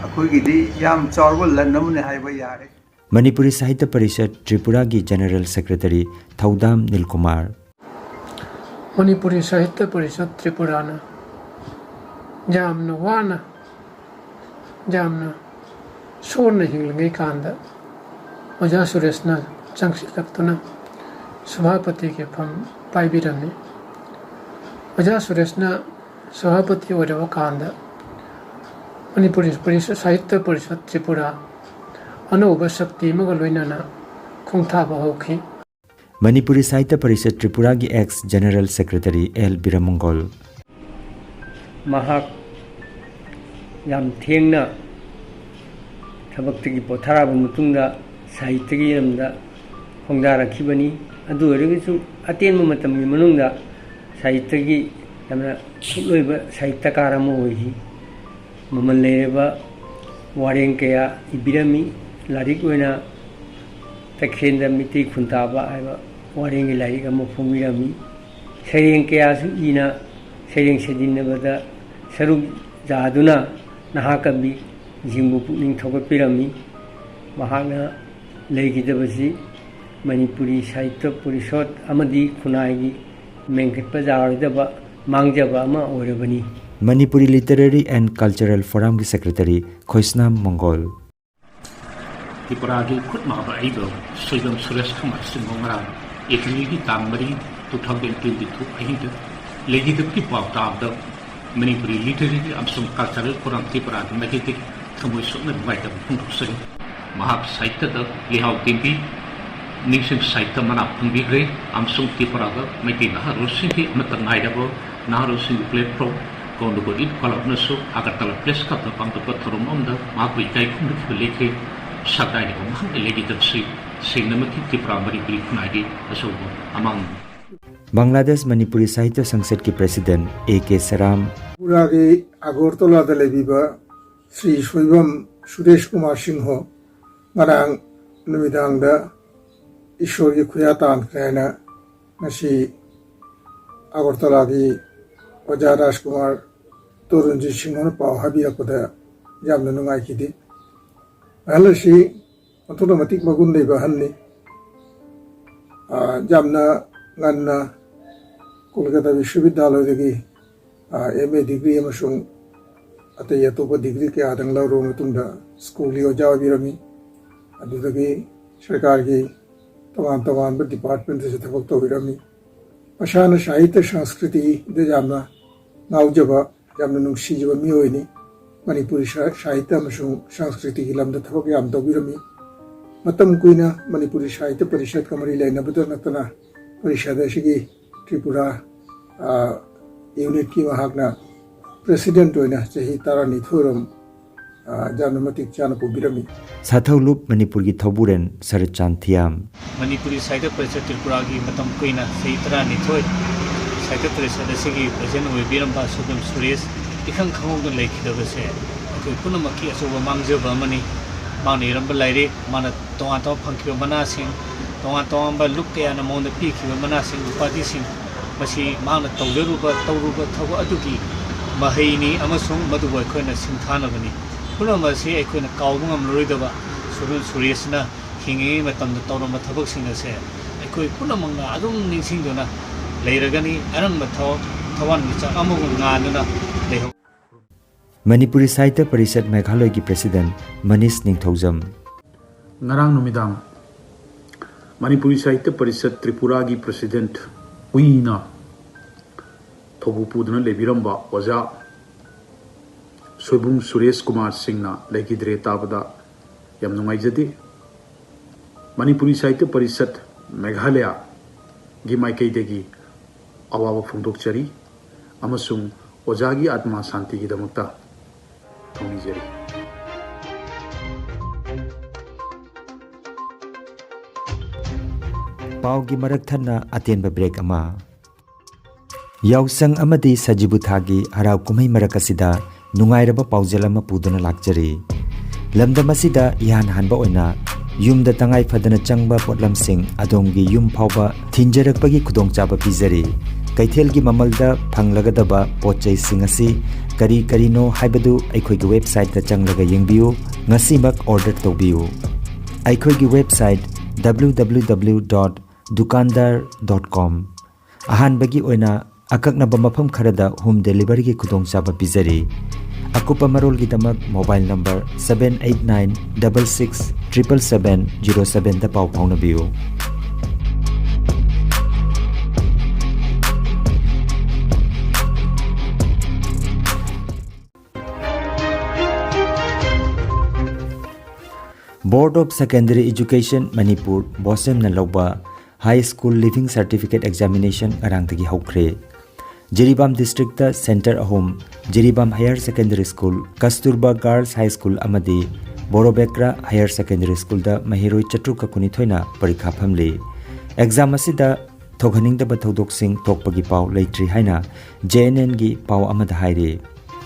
ꯑꯩꯈꯣꯏꯒꯤꯗꯤ ꯌꯥꯝ ꯆꯥꯎꯔꯕ ꯂꯟ ꯑꯃꯅꯤ ꯍꯥꯏꯕ ꯌꯥꯔꯦ꯫ ꯃꯅꯤꯄꯨꯔꯤ ꯁꯥꯍꯤꯇ꯭ꯌ ꯄꯔꯤꯁꯠ ꯇ꯭ꯔꯤꯄꯨꯔꯥꯒꯤ ꯖꯦꯅꯔꯦꯜ ꯁꯦꯀ꯭ꯔꯦꯇꯔꯤ ꯊꯧꯗꯥꯝ ꯅꯤꯜꯀꯨꯃꯥꯔ꯫ ꯃꯅꯤꯄꯨꯔꯤ ꯁꯥꯍꯤꯇ꯭ꯌ ꯄꯔꯤꯁꯠ ꯇ꯭ꯔꯤꯄꯨꯔꯥꯅ ꯌꯥꯝꯅ ꯋꯥꯅ, ꯌꯥꯝꯅ ꯁꯣꯟꯅ ꯍꯤꯡꯂꯤꯉꯩ ꯀꯥꯟꯗ ꯑꯣꯖꯥ ꯁꯨꯔꯦꯁꯅ ꯆꯪꯁꯤꯜꯂꯛꯇꯨꯅ ꯁꯚꯥꯄꯇꯤꯒꯤ ꯐꯝ ꯄꯥꯏꯕꯤꯔꯝꯃꯤ꯫ ꯑꯣꯖꯥ ꯁꯨꯔꯦꯁꯅ ꯁꯚꯥꯄꯇꯤ ꯑꯣꯏꯔꯕ ꯀꯥꯟꯗ ꯃꯅꯤꯄꯨꯔꯤ ꯄꯔꯤꯁꯠ, ꯁꯥꯍꯤꯇ꯭ꯌ ꯄꯔꯤꯁꯠ ꯇ꯭ꯔꯤꯄꯨꯔꯥ ꯑꯅꯧꯕ ꯁꯛꯇꯤ ꯑꯃꯒ ꯂꯣꯏꯅꯅ ꯈꯣꯡꯊꯥꯕ ꯍꯧꯈꯤ꯫ ꯃꯅꯤꯄꯨꯔꯤ ꯁꯥꯍꯤꯇ꯭ꯌ ꯄꯔꯤꯁꯠ ꯇ꯭ꯔꯤꯄꯨꯔꯥꯒꯤ ex general secretary L Birmangol. ꯃꯍꯥꯛ ꯌꯥꯝ ꯊꯦꯡꯅ ꯊꯕꯛꯇꯒꯤ ꯄꯣꯊꯥꯔꯕ ꯃꯇꯨꯡꯗ ꯁꯥꯍꯤꯇ꯭ꯌꯒꯤ ꯂꯝꯗ ꯈꯣꯡꯗꯥꯔꯛꯈꯤꯕꯅꯤ꯫ ꯑꯗꯨ ꯑꯣꯏꯔꯒꯁꯨ ꯑꯇꯦꯟꯕ ꯃꯇꯝꯒꯤ ꯃꯅꯨꯡꯗ ꯁꯥꯍꯤꯇ꯭ꯌꯒꯤ ꯌꯥꯝꯅ ꯈꯨꯠꯂꯣꯏꯕ ꯁꯥꯍꯤꯇ꯭ꯌꯀꯥꯔ ꯑꯃ ꯑꯣꯏꯈꯤ꯫ ꯃꯃꯜ ꯂꯩꯔꯕ ꯋꯥꯔꯦꯡ ꯀꯌꯥ ꯏꯕꯤꯔꯝꯃꯤ꯫ ꯂꯥꯏꯔꯤꯛ ꯑꯣꯏꯅ ꯇꯈꯦꯜꯗ ꯃꯤꯇꯩ ꯈꯨꯟꯇꯥꯕ ꯍꯥꯏꯕ ꯋꯥꯔꯦꯡꯒꯤ ꯂꯥꯏꯔꯤꯛ ꯑꯃ ꯐꯣꯡꯕꯤꯔꯝꯃꯤ꯫ ꯁꯩꯔꯦꯡ ꯀꯌꯥꯁꯨ ꯏꯅ ꯁꯩꯔꯦꯡ ꯁꯩꯗꯤꯟꯅꯕꯗ ꯁꯔꯨꯛ ꯌꯥꯗꯨꯅ ꯅꯍꯥ ꯀꯕꯤꯁꯤꯡꯕꯨ ꯄꯨꯛꯅꯤꯡ ꯊꯧꯒꯠꯄꯤꯔꯝꯃꯤ꯫ ꯃꯍꯥꯛꯅ ꯂꯩꯈꯤꯗꯕꯁꯤ ꯃꯅꯤꯄꯨꯔꯤ ꯁꯥꯍꯤꯇ꯭ꯌ ꯄꯔꯤꯁꯠ ꯑꯃꯗꯤ ꯈꯨꯟꯅꯥꯏꯒꯤ ꯃꯦꯟꯈꯠꯄ ꯌꯥꯔꯣꯏꯗꯕ ꯃꯥꯡꯖꯕ ꯑꯃ ꯑꯣꯏꯔꯕꯅꯤ꯫ Manipuri Literary and Cultural Forumꯒꯤ Secretary ꯈꯣꯏꯁꯅꯥꯝ ꯃꯪꯒꯣꯜ꯫ ꯇ꯭ꯔꯤꯄꯨꯔꯥꯒꯤ ꯈꯨꯠ ꯃꯥꯕ ꯑꯏꯕ ꯁꯣꯏꯕꯝ ꯁꯨꯔꯦꯁ ꯀꯨꯃꯥꯔ ꯁꯤꯡꯍ ꯉꯔꯥꯡ ꯑꯦꯄ꯭ꯔꯤꯜꯒꯤ ꯇꯥꯡ ꯃꯔꯤ, two thousand twenty two ꯑꯍꯤꯡꯗ ꯂꯩꯈꯤꯗꯕꯒꯤ ꯄꯥꯎ ꯇꯥꯕꯗ ꯃꯅꯤꯄꯨꯔꯤ ꯂꯤꯇꯔꯦꯔꯤ ꯑꯃꯁꯨꯡ ꯀꯜꯆꯔꯦꯜ ꯐꯣꯔꯝ ꯇ꯭ꯔꯤꯄꯨꯔꯥꯒꯤ ꯃꯥꯏꯀꯩꯗꯒꯤ ꯊꯃꯣꯏ ꯁꯣꯛꯅ ꯅꯨꯡꯉꯥꯏꯇꯕ ꯐꯣꯡꯗꯣꯛꯆꯔꯤ꯫ ꯃꯍꯥꯛ ꯁꯥꯍꯤꯇ꯭ꯌꯗ ꯂꯩꯍꯥꯎ ꯇꯦꯝꯕꯤ, ꯅꯤꯡꯁꯤꯡ ꯁꯥꯍꯤꯇ꯭ꯌ ꯃꯅꯥ ꯐꯪꯕꯤꯈ꯭ꯔꯦ ꯑꯃꯁꯨꯡ ꯇ꯭ꯔꯤꯄꯨꯔꯥꯗ ꯃꯩꯇꯩ ꯅꯍꯥꯔꯣꯜꯁꯤꯡꯒꯤ ꯑꯃꯠꯇ ꯉꯥꯏꯔꯕ ꯅꯍꯥꯔꯣꯜꯁꯤꯡꯒꯤ platform ꯀꯣꯟꯗꯨꯒ ꯏꯠ ꯀ꯭ꯂꯕꯅꯁꯨ ꯑꯒꯔꯇꯂꯥ ꯄ꯭ꯔꯦꯁ ꯀ꯭ꯂꯕꯇ ꯄꯥꯡꯊꯣꯛꯄ ꯊꯧꯔꯝ ꯑꯃꯗ ꯃꯍꯥꯛꯄꯨ ꯏꯀꯥꯏ ꯈꯨꯝꯅꯈꯤꯕ ꯂꯩꯈ꯭ꯔꯦ꯫ ꯁꯛꯅꯥꯏꯔꯕ ꯃꯍꯥꯛꯅ ꯂꯩꯈꯤꯗꯕꯁꯤ ꯁꯦꯡꯅꯃꯛꯀꯤ ꯇ꯭ꯔꯤꯄꯨꯔꯥ ꯃꯅꯤꯄꯨꯔꯤ ꯈꯨꯟꯅꯥꯏꯒꯤ ꯑꯆꯧꯕ ꯑꯃꯥꯡꯕꯅꯤ꯫ Bangladesh Manipuri Sahitya ꯁꯪꯁꯠꯀꯤ president A K ꯁꯔꯥꯝ꯫ ꯇ꯭ꯔꯤꯄꯨꯔꯥꯒꯤ ꯑꯒꯔꯇꯂꯥꯗ ꯂꯩꯕꯤꯕ ꯁ꯭ꯔꯤ ꯁꯣꯏꯕꯝ ꯁꯨꯔꯦꯁ ꯀꯨꯃꯥꯔ ꯁꯤꯡꯍ ꯉꯔꯥꯡ ꯅꯨꯃꯤꯗꯥꯡꯗ ꯏꯁꯣꯔꯒꯤ ꯈꯨꯌꯥ ꯇꯥꯟꯈ꯭ꯔꯦ ꯍꯥꯏꯅ ꯉꯁꯤ ꯑꯒꯔꯇꯂꯥꯒꯤ ꯑꯣꯖꯥ ꯔꯥꯖꯀꯨꯃꯥꯔ ꯇꯣꯔꯨꯟꯖꯤꯠ ꯁꯤꯡꯍꯅ ꯄꯥꯎ ꯍꯥꯏꯕꯤꯔꯛꯄꯗ ꯌꯥꯝꯅ ꯅꯨꯡꯉꯥꯏꯈꯤꯗꯦ꯫ ꯑꯍꯜ ꯑꯁꯤ ꯑꯣꯟꯊꯣꯛꯅ ꯃꯇꯤꯛ ꯃꯒꯨꯟ ꯂꯩꯕ ꯑꯍꯜꯅꯤ꯫ ꯑ, ꯌꯥꯝꯅ ꯉꯟꯅ ꯀꯣꯜꯀꯇꯥ ꯕꯤꯁ꯭ꯋꯕꯤꯗ꯭ꯌꯥꯂꯣꯏꯗꯒꯤ, ꯑ, M A degree ꯑꯃꯁꯨꯡ ꯑꯇꯩ ꯑꯇꯣꯞꯄ degree ꯀꯌꯥꯗꯪ ꯂꯧꯔꯕ ꯃꯇꯨꯡꯗ ꯁ꯭ꯀꯨꯜꯒꯤ ꯑꯣꯖꯥ ꯑꯣꯏꯕꯤꯔꯝꯃꯤ꯫ ꯑꯗꯨꯗꯒꯤ ꯁꯔꯀꯥꯔꯒꯤ ꯇꯣꯉꯥꯟ ꯇꯣꯉꯥꯟꯕ departmentꯇꯁꯨ ꯊꯕꯛ ꯇꯧꯕꯤꯔꯝꯃꯤ꯫ ꯃꯁꯥꯅ ꯁꯥꯍꯤꯇ꯭ꯌ ꯁꯪꯁꯀ꯭ꯔꯤꯇꯤꯗ ꯌꯥꯝꯅ ꯉꯥꯎꯖꯕ, ꯌꯥꯝꯅ ꯅꯨꯡꯁꯤꯖꯕ ꯃꯤꯑꯣꯏꯅꯤ꯫ ꯃꯅꯤꯄꯨꯔꯤ ꯁꯥ-, ꯁꯥꯍꯤꯇ꯭ꯌ ꯑꯃꯁꯨꯡ ꯁꯪꯁꯀ꯭ꯔꯤꯇꯤꯒꯤ ꯂꯝꯗ ꯊꯕꯛ ꯌꯥꯝ ꯇꯧꯕꯤꯔꯝꯃꯤ꯫ ꯃꯇꯝ ꯀꯨꯏꯅ ꯃꯅꯤꯄꯨꯔꯤ ꯁꯥꯍꯤꯇ꯭ꯌ ꯄꯔꯤꯁꯠꯀ ꯃꯔꯤ ꯂꯩꯅꯕꯗ ꯅꯠꯇꯅ ꯄꯔꯤꯁꯠ ꯑꯁꯤꯒꯤ ꯇ꯭ꯔꯤꯄꯨꯔꯥ, ꯑ, unitꯀꯤ ꯃꯍꯥꯛꯅ president ꯑꯣꯏꯅ ꯆꯍꯤ ꯇꯔꯥꯅꯤꯊꯣꯏꯔꯣꯝ ꯑ, ꯌꯥꯝꯅ ꯃꯇꯤꯛ ꯆꯥꯅ ꯄꯨꯕꯤꯔꯝꯃꯤ꯫ ꯁꯥꯊꯧꯂꯨꯞ ꯃꯅꯤꯄꯨꯔꯒꯤ ꯊꯧꯕꯨꯔꯦꯟ ꯁꯔꯠꯆꯥꯟ ꯊꯤꯌꯥꯝ꯫ ꯃꯅꯤꯄꯨꯔꯤ ꯁꯥꯍꯤꯇ꯭ꯌ ꯄꯔꯤꯁꯠ ꯇ꯭ꯔꯤꯄꯨꯔꯥꯒꯤ ꯃꯇꯝ ꯀꯨꯏꯅ, ꯆꯍꯤ ꯇꯔꯥꯅꯤꯊꯣꯏ, ꯁꯥꯍꯤꯇ꯭ꯌ ꯄꯔꯤꯁꯠ ꯑꯁꯤꯒꯤ ꯄ꯭ꯔꯁꯤꯗꯦꯟ ꯑꯣꯏꯕꯤꯔꯝꯕ ꯁꯣꯏꯕꯝ ꯁꯨꯔꯦꯁ ꯏꯈꯪ ꯈꯪꯍꯧꯗꯅ ꯂꯩꯈꯤꯗꯕꯁꯦ ꯑꯩꯈꯣꯏ ꯄꯨꯝꯅꯃꯛꯀꯤ ꯑꯆꯧꯕ ꯃꯥꯡꯖꯕ ꯑꯃꯅꯤ꯫ ꯃꯥꯅ ꯏꯔꯝꯕ ꯂꯥꯏꯔꯤꯛ, ꯃꯥꯅ ꯇꯣꯉꯥꯟ ꯇꯣꯉꯥꯟ ꯐꯪꯈꯤꯕ ꯃꯅꯥꯁꯤꯡ, ꯇꯣꯉꯥꯟ ꯇꯣꯉꯥꯟꯕ ꯂꯨꯞ ꯀꯌꯥꯅ ꯃꯉꯣꯟꯗ ꯄꯤꯈꯤꯕ ꯃꯅꯥꯁꯤꯡ, ꯎꯄꯥꯙꯤꯁꯤꯡ, ꯃꯁꯤ ꯃꯍꯥꯛꯅ ꯇꯧꯖꯔꯨꯕ, ꯇꯧꯔꯨꯕ ꯊꯕꯛ ꯑꯗꯨꯒꯤ ꯃꯍꯩꯅꯤ ꯑꯃꯁꯨꯡ ꯃꯗꯨꯕꯨ ꯑꯩꯈꯣꯏꯅ ꯁꯤꯡꯊꯥꯅꯕꯅꯤ꯫ ꯄꯨꯝꯅꯃꯛ ꯑꯁꯤ ꯑꯩꯈꯣꯏꯅ ꯀꯥꯎꯕ ꯉꯝꯂꯔꯣꯏꯗꯕ ꯁꯣꯏꯕꯝ ꯁꯨꯔꯦꯁꯅ ꯍꯤꯡꯉꯤꯉꯩ ꯃꯇꯝꯗ ꯇꯧꯔꯝꯕ ꯊꯕꯛꯁꯤꯡ ꯑꯁꯦ ꯑꯩꯈꯣꯏ ꯄꯨꯝꯅꯃꯛꯅ ꯑꯗꯨꯝ ꯅꯤꯡꯁꯤꯡꯗꯨꯅ ꯂꯩꯔꯒꯅꯤ꯫ ꯑꯔꯪꯕ ꯊꯋꯥ-, ꯊꯋꯥꯟꯃꯤꯆꯥꯛ ꯑꯃꯒꯨꯝ ꯉꯥꯟꯗꯨꯅ ꯂꯩꯍꯧ꯫ ꯃꯅꯤꯄꯨꯔꯤ ꯁꯥꯍꯤꯇ꯭ꯌ ꯄꯔꯤꯁꯠ ꯃꯦꯘꯥꯂꯌꯒꯤ ꯄ꯭ꯔꯁꯤꯗꯦꯟ ꯃꯅꯤꯁ ꯅꯤꯡꯊꯧꯖꯝ꯫ ꯉꯔꯥꯡ ꯅꯨꯃꯤꯗꯥꯡ ꯃꯅꯤꯄꯨꯔꯤ ꯁꯥꯍꯤꯇ꯭ꯌ ꯄꯔꯤꯁꯠ ꯇ꯭ꯔꯤꯄꯨꯔꯥꯒꯤ ꯄ꯭ꯔꯁꯤꯗꯦꯟꯠ ꯎꯏꯅ ꯊꯧꯕꯨ ꯄꯨꯗꯨꯅ ꯂꯩꯕꯤꯔꯝꯕ ꯑꯣꯖꯥ ꯁꯣꯏꯕꯨꯝ ꯁꯨꯔꯦꯁ ꯀꯨꯃꯥꯔ ꯁꯤꯡꯅ ꯂꯩꯈꯤꯗ꯭ꯔꯦ ꯇꯥꯕꯗ ꯌꯥꯝ ꯅꯨꯡꯉꯥꯏꯖꯗꯦ꯫ ꯃꯅꯤꯄꯨꯔꯤ ꯁꯥꯍꯤꯇ꯭ꯌ ꯄꯔꯤꯁꯠ ꯃꯦꯘꯥꯂꯌꯒꯤ ꯃꯥꯏꯀꯩꯗꯒꯤ ꯑꯋꯥꯕ ꯐꯣꯡꯗꯣꯛꯆꯔꯤ ꯑꯃꯁꯨꯡ ꯑꯣꯖꯥꯒꯤ ꯑꯥꯠꯃꯥ ꯁꯥꯟꯇꯤꯒꯤꯗꯃꯛꯇ ꯊꯧꯅꯤꯖꯔꯤ꯫ ꯄꯥꯎꯒꯤ ꯃꯔꯛ ꯊꯠꯅ ꯑꯇꯦꯟꯕ ꯕ꯭ꯔꯦꯛ ꯑꯃ꯫ ꯌꯥꯎꯁꯪ ꯑꯃꯗꯤ ꯁꯖꯤꯕꯨ ꯊꯥꯒꯤ ꯍꯔꯥꯎ ꯀꯨꯝꯍꯩ ꯃꯔꯛ ꯑꯁꯤꯗ ꯅꯨꯡꯉꯥꯏꯔꯕ ꯄꯥꯎꯖꯦꯜ ꯑꯃ ꯄꯨꯗꯨꯅ ꯂꯥꯛꯆꯔꯤ꯫ ꯂꯝꯗꯝ ꯑꯁꯤꯗ ꯏꯍꯥꯟ ꯍꯥꯟꯕ ꯑꯣꯏꯅ ꯌꯨꯝꯗ ꯇꯉꯥꯏ ꯐꯗꯅ ꯆꯪꯕ ꯄꯣꯠꯂꯝꯁꯤꯡ ꯑꯗꯣꯝꯒꯤ ꯌꯨꯝ ꯐꯥꯎꯕ ꯊꯤꯟꯖꯔꯛꯄꯒꯤ ꯈꯨꯗꯣꯡꯆꯥꯕ ꯄꯤꯖꯔꯤ꯫ ꯀꯩꯊꯦꯜꯒꯤ ꯃꯃꯜꯗ ꯐꯪꯂꯒꯗꯕ ꯄꯣꯠ ꯆꯩꯁꯤꯡ ꯑꯁꯤ ꯀꯔꯤ ꯀꯔꯤꯅꯣ ꯍꯥꯏꯕꯗꯨ ꯑꯩꯈꯣꯏꯒꯤ ꯋꯦꯕꯁꯥꯏꯠꯇ ꯆꯪꯂꯒ ꯌꯦꯡꯕꯤꯌꯨ꯫ ꯉꯁꯤꯃꯛ ꯑꯣꯔꯗꯔ ꯇꯧꯕꯤꯌꯨ꯫ ꯑꯩꯈꯣꯏꯒꯤ website W W W dot dukandar dot com꯫ ꯑꯍꯥꯟꯕꯒꯤ ꯑꯣꯏꯅ ꯑꯀꯛꯅꯕ ꯃꯐꯝ ꯈꯔꯗ ꯍꯣꯝ ꯗꯦꯂꯤꯚꯔꯤꯒꯤ ꯈꯨꯗꯣꯡꯆꯥꯕ ꯄꯤꯖꯔꯤ꯫ ꯑꯀꯨꯞꯄ ꯃꯔꯣꯜꯒꯤꯗꯃꯛ mobile number seven eight nine double six triple seven zero seven ꯗ ꯄꯥꯎ ꯐꯥꯎꯅꯕꯤꯌꯨ꯫ Board of Secondary Education Manipur, ꯕꯣꯁꯦꯝꯅ ꯂꯧꯕ High School Leaving Certificate Examination ꯉꯔꯥꯡꯗꯒꯤ ꯍꯧꯈ꯭ꯔꯦ꯫ ꯖꯤꯔꯤꯕꯥꯝ ꯗꯤꯁꯇ꯭ꯔꯤꯛꯇ ꯁꯦꯟꯇꯔ ꯑꯍꯨꯝ, Jiribam higher secondary school, Kasturba girls high school ꯑꯃꯗꯤ ꯕꯣꯔꯣꯕꯦꯀ꯭ꯔꯥ ꯍꯥꯌꯔ ꯁꯦꯀꯦꯟꯗꯔꯤ ꯁ꯭ꯀꯨꯜꯗ ꯃꯍꯩꯔꯣꯏ ꯆꯥꯇ꯭ꯔꯨꯛꯀ ꯀꯨꯟꯅꯤꯊꯣꯏꯅ ꯄꯔꯤꯈꯥ ꯐꯝꯂꯤ꯫ ꯑꯦꯛꯖꯥꯝ ꯑꯁꯤꯗ ꯊꯣꯛꯍꯟꯅꯤꯡꯗꯕ ꯊꯧꯗꯣꯛꯁꯤꯡ ꯊꯣꯛꯄꯒꯤ ꯄꯥꯎ ꯂꯩꯇ꯭ꯔꯤ ꯍꯥꯏꯅ ꯖꯦ ꯑꯦꯟ ꯑꯦꯟꯒꯤ ꯄꯥꯎ ꯑꯃꯗ ꯍꯥꯏꯔꯤ꯫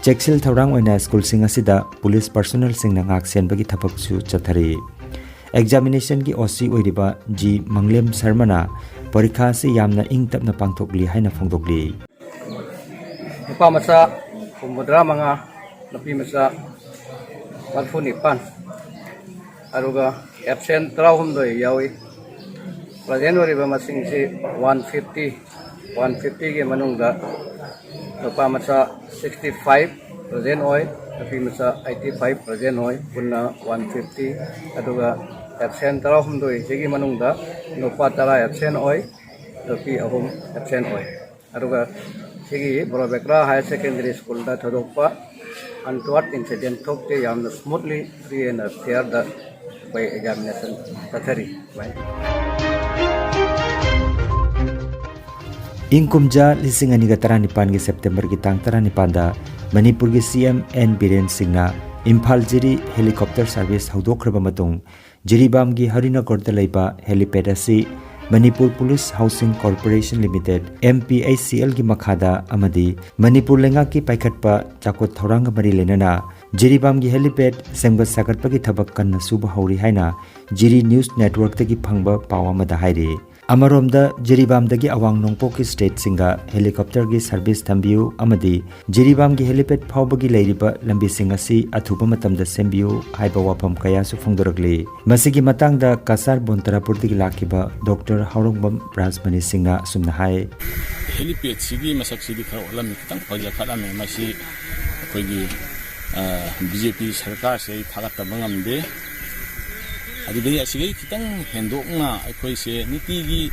ꯆꯦꯛꯁꯤꯜ ꯊꯧꯔꯥꯡ ꯑꯣꯏꯅ ꯁ꯭ꯀꯨꯜꯁꯤꯡ ꯑꯁꯤꯗ ꯄꯨꯂꯤꯁ ꯄꯔꯁꯣꯅꯦꯜꯁꯤꯡꯅ ꯉꯥꯛ ꯁꯦꯟꯕꯒꯤ ꯊꯕꯛꯁꯨ ꯆꯠꯊꯔꯤ꯫ ꯑꯦꯛꯖꯥꯃꯤꯅꯦꯁꯟꯒꯤ ꯑꯣ ꯁꯤ ꯑꯣꯏꯔꯤꯕ ꯖꯤ ꯃꯪꯂꯦꯝ ꯁꯔꯃꯅ ꯄꯔꯤꯈꯥ ꯑꯁꯤ ꯌꯥꯝꯅ ꯏꯪ ꯇꯞꯅ ꯄꯥꯡꯊꯣꯛꯂꯤ ꯍꯥꯏꯅ ꯐꯣꯡꯗꯣꯛꯂꯤ꯫ ꯅꯨꯄꯥ ꯃꯆꯥ ꯍꯨꯝꯐꯨꯇꯔꯥ ꯃꯉꯥ, ꯅꯨꯄꯤ ꯃꯆꯥ ꯃꯔꯤꯐꯨ ꯅꯤꯄꯥꯟ, ꯑꯗꯨꯒ ꯑꯦꯕꯁꯦꯟ ꯇꯔꯥꯍꯨꯝꯗꯣꯏ ꯌꯥꯎꯏ꯫ ꯄ꯭ꯔꯖꯦꯟ ꯑꯣꯏꯔꯤꯕ ꯃꯁꯤꯡꯁꯤ ꯋꯥꯟ ꯐꯤꯐꯇꯤ, ꯋꯥꯟ ꯐꯤꯐꯇꯤꯒꯤ ꯃꯅꯨꯡꯗ ꯅꯨꯄꯥ ꯃꯆꯥ ꯁꯤꯛꯁꯇꯤ ꯐꯥꯏꯚ ꯄ꯭ꯔꯖꯦꯟ ꯑꯣꯏ, ꯅꯨꯄꯤ ꯃꯆꯥ ꯑꯩꯠꯇꯤ ꯐꯥꯏꯚ ꯄ꯭ꯔꯖꯦꯟ ꯑꯣꯏ, ꯄꯨꯟꯅ ꯋꯥꯟ ꯐꯤꯐꯇꯤ꯫ ꯑꯗꯨꯒ ꯑꯦꯕꯁꯦꯟ ꯇꯔꯥꯍꯨꯝꯗꯣꯏꯁꯤꯒꯤ ꯃꯅꯨꯡꯗ ꯅꯨꯄꯥ ꯇꯔꯥ ꯑꯦꯕꯁꯦꯟ ꯑꯣꯏ, ꯅꯨꯄꯤ ꯑꯍꯨꯝ ꯑꯦꯕꯁꯦꯟ ꯑꯣꯏ꯫ ꯑꯗꯨꯒ ꯁꯤꯒꯤ ꯕꯣꯔꯣꯕꯦꯀ꯭ꯔꯥ ꯍꯥꯌꯔ ꯁꯦꯀꯦꯟꯗꯔꯤ ꯁ꯭ꯀꯨꯜꯗ ꯊꯣꯏꯗꯣꯛꯄ ꯑꯟꯇꯋꯥꯔꯗ ꯏꯟꯁꯤꯗꯦꯟ ꯊꯣꯛꯇꯦ, ꯌꯥꯝꯅ ꯁ꯭ꯃꯨꯠꯂꯤ, ꯐ꯭ꯔꯤ ꯑꯦꯟ ꯐꯤꯌꯔꯗ ꯑꯩꯈꯣꯏ ꯑꯦꯛꯖꯥꯃꯤꯅꯦꯁꯟ ꯆꯠꯊꯔꯤ꯫ ꯁꯨꯃꯥꯏꯅ ꯏꯪ ꯀꯨꯝꯖꯥ ꯂꯤꯁꯤꯡ ꯑꯅꯤꯒ ꯇꯔꯥꯅꯤꯄꯥꯟꯒꯤ ꯁꯦꯞꯇꯦꯝꯕꯔꯒꯤ ꯇꯥꯡ ꯇꯔꯥꯅꯤꯄꯥꯟꯗ ꯃꯅꯤꯄꯨꯔꯒꯤ ꯁꯤ ꯑꯦꯝ ꯑꯦꯟ ꯕꯤꯔꯦꯟ ꯁꯤꯡꯅ ꯏꯝꯐꯥꯜ ꯖꯤꯔꯤ ꯍꯦꯂꯤꯀꯣꯞꯇꯔ ꯁꯥꯔꯚꯤꯁ ꯍꯧꯗꯣꯛꯈ꯭ꯔꯕ ꯃꯇꯨꯡ, ꯖꯤꯔꯤꯕꯥꯝꯒꯤ ꯍꯔꯤꯅꯒꯔꯗ ꯂꯩꯕ ꯍꯦꯂꯤꯄꯦꯗ ꯑꯁꯤ Manipur police housing corporation limited, M P H C ꯑꯦꯜꯒꯤ ꯃꯈꯥꯗ ꯑꯃꯗꯤ ꯃꯅꯤꯄꯨꯔ ꯂꯩꯉꯥꯛꯀꯤ ꯄꯥꯏꯈꯠꯄ ꯆꯥꯎꯈꯠ ꯊꯧꯔꯥꯡꯒ ꯃꯔꯤ ꯂꯩꯅꯅ ꯖꯤꯔꯤꯕꯥꯝꯒꯤ ꯍꯦꯂꯤꯄꯦꯗ ꯁꯦꯝꯒꯠ ꯁꯥꯒꯠꯄꯒꯤ ꯊꯕꯛ ꯀꯟꯅ ꯁꯨꯕ ꯍꯧꯔꯤ ꯍꯥꯏꯅ ꯖꯤꯔꯤ ꯅ꯭ꯌꯨꯁ ꯅꯦꯠꯋꯔꯛꯇꯒꯤ ꯐꯪꯕ ꯄꯥꯎ ꯑꯃꯗ ꯍꯥꯏꯔꯤ꯫ ꯑꯃꯔꯣꯝꯗ, ꯖꯤꯔꯤꯕꯥꯝꯗꯒꯤ ꯑꯋꯥꯡ ꯅꯣꯡꯄꯣꯛꯀꯤ ꯁ꯭ꯇꯦꯠꯁꯤꯡꯒ ꯍꯦꯂꯤꯀꯣꯞꯇꯔꯒꯤ ꯁꯔꯚꯤꯁ ꯊꯝꯕꯤꯌꯨ ꯑꯃꯗꯤ ꯖꯤꯔꯤꯕꯥꯝꯒꯤ ꯍꯦꯂꯤꯄꯦꯗ ꯐꯥꯎꯕꯒꯤ ꯂꯩꯔꯤꯕ ꯂꯝꯕꯤꯁꯤꯡ ꯑꯁꯤ ꯑꯊꯨꯕ ꯃꯇꯝꯗ ꯁꯦꯝꯕꯤꯌꯨ ꯍꯥꯏꯕ ꯋꯥꯐꯝ ꯀꯌꯥꯁꯨ ꯐꯣꯡꯗꯣꯔꯛꯂꯤ꯫ ꯃꯁꯤꯒꯤ ꯃꯇꯥꯡꯗ ꯀꯁꯥꯔ ꯕꯣꯟꯇꯔꯥꯄꯨꯔꯗꯒꯤ ꯂꯥꯛꯈꯤꯕ ꯗꯣꯛꯇꯔ ꯍꯥꯎꯔꯣꯡꯕꯝ ꯔꯥꯖꯃꯅꯤ ꯁꯤꯡꯅ ꯑꯁꯨꯝꯅ ꯍꯥꯏ꯫ ꯍꯦꯂꯤꯄꯦꯗꯁꯤꯒꯤ ꯃꯁꯛꯁꯤꯗꯤ ꯈꯔ ꯑꯣꯜꯂꯝꯃꯤ, ꯈꯤꯇꯪ ꯐꯖꯈꯠꯂꯝꯃꯤ꯫ ꯃꯁꯤ ꯑꯩꯈꯣꯏꯒꯤ, ꯑ, ꯕꯤ ꯖꯦ ꯄꯤ ꯁꯔꯀꯥꯔꯁꯦ ꯑꯩ ꯊꯥꯒꯠꯇꯕ ꯉꯝꯗꯦ꯫ ꯑꯗꯨꯗꯒꯤ ꯑꯁꯤꯗꯒꯤ ꯈꯤꯇꯪ ꯍꯦꯟꯗꯣꯛꯅ ꯑꯩꯈꯣꯏꯁꯦ ꯅꯨꯡꯇꯤꯒꯤ,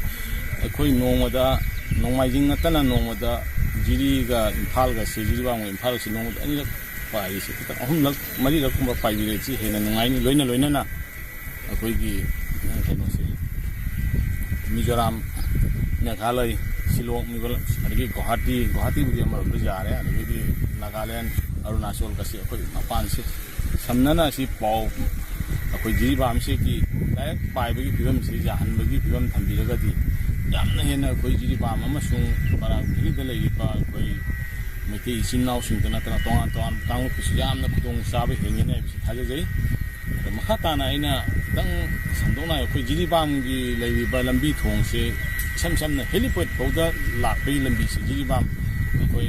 ꯑꯩꯈꯣꯏ ꯅꯣꯡꯃꯗ, ꯅꯣꯡꯃꯥꯏꯖꯤꯡ ꯅꯠꯇꯅ ꯅꯣꯡꯃꯗ ꯖꯤꯔꯤꯒ ꯏꯝꯐꯥꯜꯒꯁꯦ, ꯖꯤꯔꯤꯕꯥꯝꯒ ꯏꯝꯐꯥꯜꯒꯁꯦ ꯅꯣꯡꯃꯗ ꯑꯅꯤꯔꯛ ꯄꯥꯏꯔꯤꯁꯦ, ꯈꯤꯇꯪ ꯑꯍꯨꯝꯂꯛ, ꯃꯔꯤꯔꯛꯀꯨꯝꯕ ꯄꯥꯏꯕꯤꯔꯗꯤ ꯍꯦꯟꯅ ꯅꯨꯡꯉꯥꯏꯅꯤ꯫ ꯂꯣꯏꯅ ꯂꯣꯏꯅꯅ ꯑꯩꯈꯣꯏꯒꯤ, ꯑ, ꯀꯩꯅꯣꯁꯦ, ꯃꯤꯖꯣꯔꯥꯝ, ꯃꯦꯘꯥꯂꯩ, ꯁꯤꯂꯣꯡ, ꯃꯤꯒꯣꯜ, ꯑꯗꯒꯤ ꯒꯨꯋꯥꯍꯥꯇꯤ, ꯒꯨꯋꯥꯍꯥꯇꯤꯕꯨꯗꯤ ꯑꯃꯔꯣꯝꯗ ꯌꯥꯔꯦ, ꯑꯗꯒꯤꯗꯤ ꯅꯥꯒꯥꯂꯦꯟ, ꯑꯔꯨꯅꯥꯆꯜꯒꯁꯤ ꯑꯩꯈꯣꯏ ꯃꯄꯥꯟꯁꯤ ꯁꯝꯅꯅ ꯑꯁꯤ ꯄꯥꯎ ꯑꯩꯈꯣꯏ ꯖꯤꯔꯤꯕꯥꯝꯁꯤꯒꯤ ꯗꯥꯏꯔꯦꯛ ꯄꯥꯏꯕꯒꯤ ꯐꯤꯕꯝꯁꯤ ꯌꯥꯍꯟꯕꯒꯤ ꯐꯤꯕꯝ ꯊꯝꯕꯤꯔꯒꯗꯤ ꯌꯥꯝꯅ ꯍꯦꯟꯅ ꯑꯩꯈꯣꯏ ꯖꯤꯔꯤꯕꯥꯝ ꯑꯃꯁꯨꯡ ꯕꯔꯥꯛ ꯚꯦꯂꯤꯗ ꯂꯩꯔꯤꯕ ꯑꯩꯈꯣꯏ ꯃꯩꯇꯩ ꯏꯆꯤꯟ ꯏꯅꯥꯎꯁꯤꯡꯇ ꯅꯠꯇꯅ ꯇꯣꯉꯥꯟ ꯇꯣꯉꯥꯟꯕ ꯀꯥꯡꯂꯨꯞꯀꯤꯁꯨ ꯌꯥꯝꯅ ꯈꯨꯗꯣꯡꯆꯥꯕ ꯍꯦꯟꯒꯅꯤ ꯍꯥꯏꯕꯁꯤ ꯊꯥꯖꯖꯩ꯫ ꯑꯗꯣ ꯃꯈꯥ ꯇꯥꯅ ꯑꯩꯅ ꯈꯤꯇꯪ ꯁꯟꯗꯣꯛꯅ ꯑꯩꯈꯣꯏ ꯖꯤꯔꯤꯕꯥꯝꯒꯤ ꯂꯩꯔꯤꯕ ꯂꯝꯕꯤ ꯊꯣꯡꯁꯦ ꯏꯁꯝ ꯁꯝꯅ helipad ꯐꯥꯎꯗ ꯂꯥꯛꯄꯒꯤ ꯂꯝꯕꯤꯁꯦ ꯖꯤꯔꯤꯕꯥꯝ ꯑꯩꯈꯣꯏ